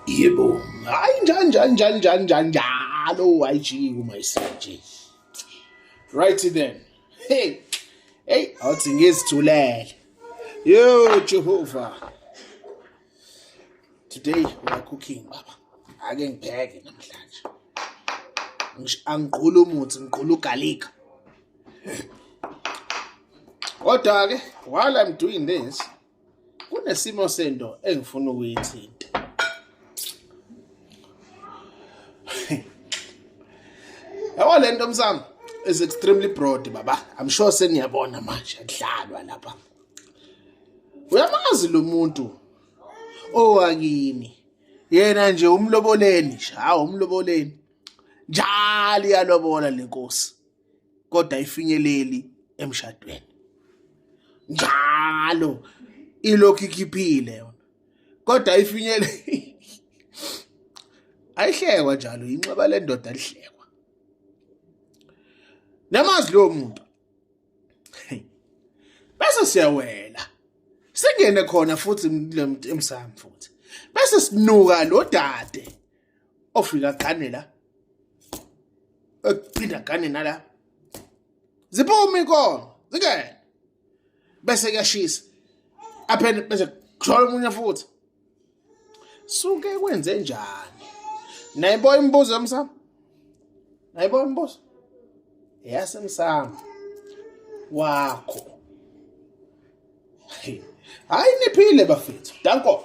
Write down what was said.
Yebo, hayi njani njani njani njani njani njalo ayijiki uma isinje. Right then. Hey. Hey, awuthi ngizithulele. Yo Jehova. Today we are cooking baba. Ake ngipheke namhlanje. Angiqhula umuthi, ngiqhula ugalika. Kodwa ke while I'm doing this kunesimo sento engifuna ukuyithinta. Yabo lento msamo is extremely broad baba. I'm sure seniyabona manje akudlalwa lapha. Uyamazi lo muntu owakini. Yena nje umloboleni nje, hawu umloboleni. Njalo iyalobola lenkosi. Kodwa ayifinyeleli emshadweni. Njalo ilokhu ikhiphile yona. Kodwa ayifinyeleli ayihlekwa njalo inxeba lendoda lihlekwa. Namazi lo muntu. Bese siyawela. Singene khona futhi emsamo futhi. Bese sinuka lo dade ofika gane la. Ephinda gane nala. Ziphuma inkomo, zingene. Bese kuyashisa. Aphende bese kuthola omunye futhi. Suke kwenze njani? Nayibo imibuzo emsamo? Nayibo imibuzo? Yasemsamo wakho. Hayi niphile bafethu. Danko.